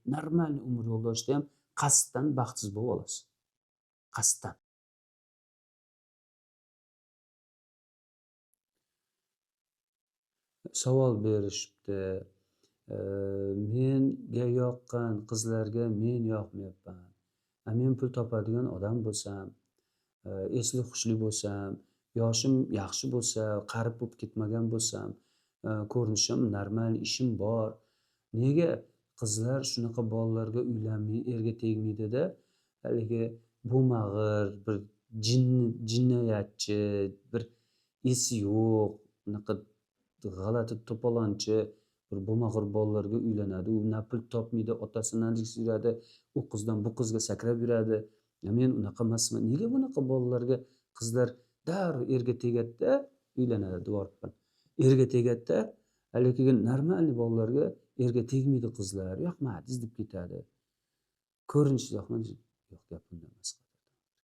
Нормальный umr yo'ldoshda ham qasddan baxtsiz bo'lib olasiz. Qasddan. Savol berishibdi. Menga yoqqan qizlarga men yoqmayapman. Men pul topadigan odam bo'lsam, esli hushli bo'lsam, yoshim yaxshi bo'lsa, qarib bo'lib ketmagan bo'lsam, ko'rinishim normal, ishim bor. Nega qizlar shunaqa bolalarga uylanmay, erga tegmaydida, haligi bo'lmag'ir, bir jinoyatchi, bir esi yo'q, unaqa g'alati to'polonchi bir bo'lmag'ir bolalarga uylanadi. U na pul topmaydi, otasidan yuradi, u qizdan bu qizga sakrab yuradi. Men unaqa emasman. Nega bunaqa bolalarga qizlar darrov erga tegadi-da, uylanadi devoribman. Erga tegadi-da, haligi normalniy bolalarga erga tegmaydi qizlar, yoqmadi deb ketadi. Ko'rinishi yoqmadi. Yo'q, gap unda emas.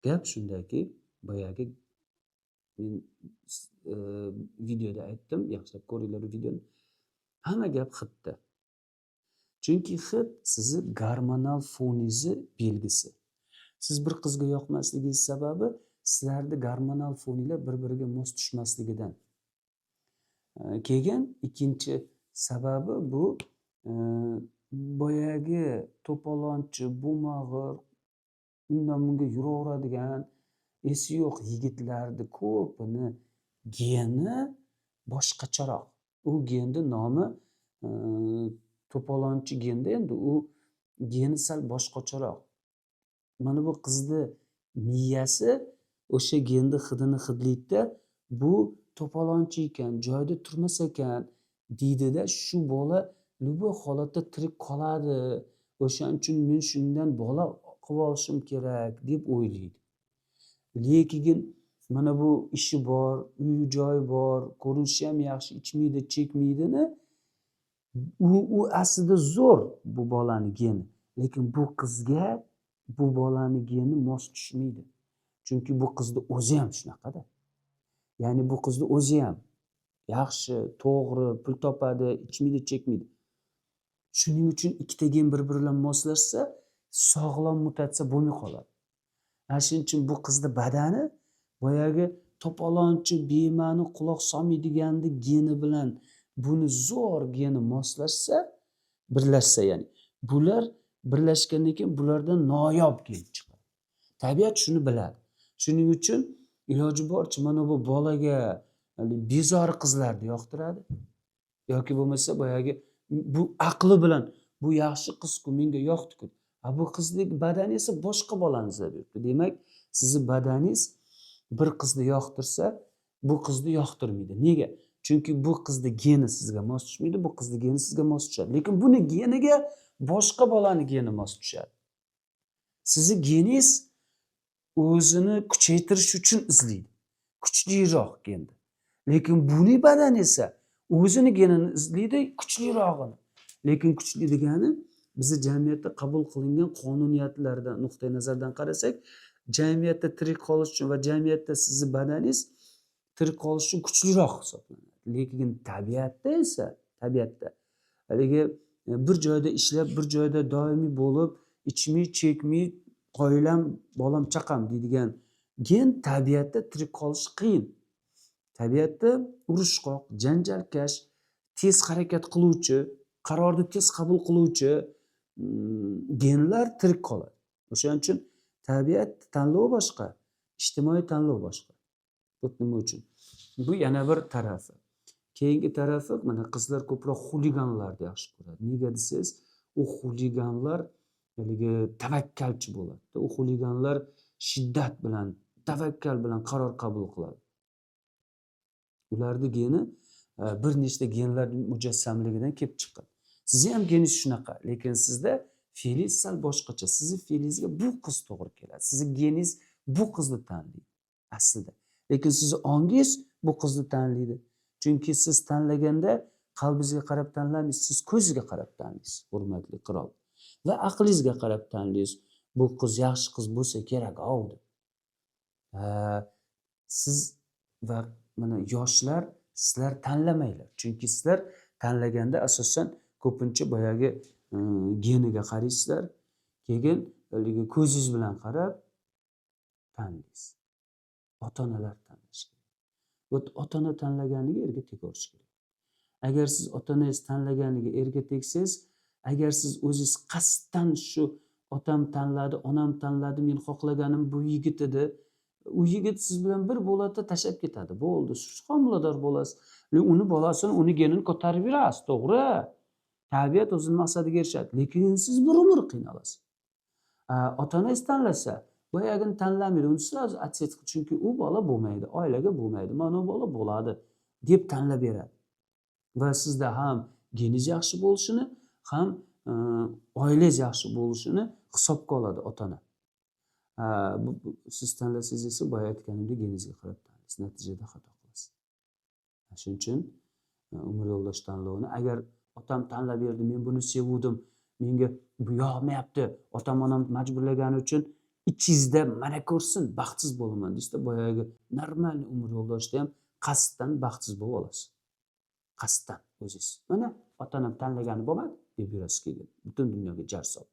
Gap shundaki, boyagi men videoda aytdim, yaxshilab ko'ringlar videoni. Hamma gap hidda. Chunki hid sizni gormonal foningizni belgisi. Siz bir qizga yoqmasligingiz sababi sizlarni gormonal foninglar bir-biriga mos tushmasligidan. Keyin ikkinchi sababi bu boyagi to'polonchi, bo'lmag'ir, undan bunga yuraveradigan, esi yo'q yigitlarni ko'pini geni boshqacharoq. U genni nomi to'polonchi genda, endi u geni sal boshqacharoq. Mana bu qizni miyasi o'sha genni hidini hidlaydida, bu to'polonchi ekan, joyida turmas ekan deydida, shu bola любой holatda tirik qoladi. O'shaning uchun men shundan bola qilib olishim kerak deb o'ylaydi. Lekin mana bu ishi bor, uy joyi bor, ko'rinishi ham yaxshi, ichmaydi, chekmaydini, u aslida zo'r bu bolani geni. Lekin bu qizga bu bolani geni mos tushmaydi. Chunki bu qizni o'zi ham shunaqada. Ya'ni bu qizni o'zi ham yaxshi, to'g'ri, pul topadi, ichmaydi, chekmaydi. Shuning uchun ikkita gen bir-biri bilan moslashsa, sog'lom mutatsiya bo'lmay qoladi. Ana shuning uchun bu qizni badani boyagi to'polonchi, bema'ni, quloq solmaydiganni geni bilan buni zo'r geni moslashsa, birlashsa, ya'ni bular birlashgandan keyin bulardan noyob gen chiqadi. Tabiat shuni biladi. Shuning uchun iloji boricha mana bu bolaga bezori qizlarni yoqtiradi yoki bo'lmasa boyagi bu aqli bilan bu yaxshi qiz-ku, menga yoqdi-ku. A bu qizning badani esa boshqa bolani izlab yuribdi. Demak, sizni badaningiz bir qizni yoqtirsa, bu qizni yoqtirmaydi. Nega? Chunki bu qizni geni sizga mos tushmaydi, bu qizni geni sizga mos tushadi. Lekin buni geniga boshqa bolani geni mos tushadi. Sizni geningiz o'zini kuchaytirish uchun izlaydi. Kuchliroq genni. Lekin buni badani esa o'zini genini izlaydi, kuchlirog'ini. Lekin kuchli degani bizni jamiyatda qabul qilingan qonuniyatlardan nuqtai nazardan qarasak, jamiyatda tirik qolish uchun va jamiyatda sizni badaningiz tirik qolish uchun kuchliroq hisoblanadi. Lekin tabiatda esa, tabiatda haligi bir joyda ishlab, bir joyda doimiy bo'lib, ichmay, chekmay, oilam, bolam, chaqam deydigan gen tabiatda tirik qolish qiyin. Tabiatda urushqoq, janjalkash, tez harakat qiluvchi, qarorni tez qabul qiluvchi genlar tirik qoladi. O'shaning uchun tabiat tanlovi boshqa, ijtimoiy tanlov boshqa. Bu nima uchun? Bu yana bir tarafi. Keyingi tarafi, mana qizlar ko'proq xuliganlarni yaxshi ko'radi. Nega desangiz, u xuliganlar haligi tavakkalchi bo'ladi. U xuliganlar shiddat bilan, tavakkal bilan qaror qabul qiladi. Ularning geni bir nechta genlar mujassamligidan kelib chiqqan. Sizni ham geningiz shunaqa, lekin sizda fe'lingiz sal boshqacha. Sizni fe'lingizga bu qiz to'g'ri keladi. Sizni geningiz bu qizni tanlaydi aslida. Lekin sizni ongingiz bu qizni tanlaydi. Chunki siz tanlaganda qalbingizga qarab tanlamaysiz, siz ko'zingizga qarab tanlaysiz, hurmatli qirol. Va aqlingizga qarab tanlaysiz. Bu qiz yaxshi qiz bo'lsa kerak, ov deb. Siz va mana yoshlar, sizlar tanlamanglar. Chunki sizlar tanlaganda asosan ko'pincha boyagi Geniga qaraysizlar, keyin haligi ko'zingiz bilan qarab tanlaysiz. Ota onalar tanlashi kerak. Вот ota ona tanlaganiga erga tegaverish kerak. Agar siz ota onangiz tanlaganiga erga tegsangiz, agar siz o'zingiz qasddan shu otam tanladi, onam tanladi, men xohlaganim bu yigit edi, u yigit siz bilan bir bo'ladida, tashlab ketadi, bo'ldi, siz homilador bo'lasiz. Uni bolasini, uni genini ko'tarib yurasiz. To'g'ri, tabiat o'zini maqsadiga erishadi, lekin siz bir umr qiynalasiz. Ota onangiz tanlasa, boyagini tanlamaydi, uni сразу отсечь, chunki u bola bo'lmaydi, oilaga bo'lmaydi, mana u bola bo'ladi deb tanlab beradi va sizda ham geningiz yaxshi bo'lishini, ham oilangiz yaxshi bo'lishini hisobga oladi ota ona. Siz tanlasangiz esa, boya aytganimdek, geningizga qarab tanlaysiz, natijada xato qilasiz. Shuning uchun umr yo'ldosh tanlovini agar otam tanlab berdi, men buni sevuvdim, menga bu yoqmayapti, otam onam majburlagani uchun ichingizda mana ko'rsin, baxtsiz bo'laman deysizda, boyagi нормальный umr yo'ldoshda ham qasddan baxtsiz bo'lib olasiz, qasddan o'zingiz mana ota onam tanlagani bo'lmadi deb yurasiz, keyin butun dunyoga jar solib.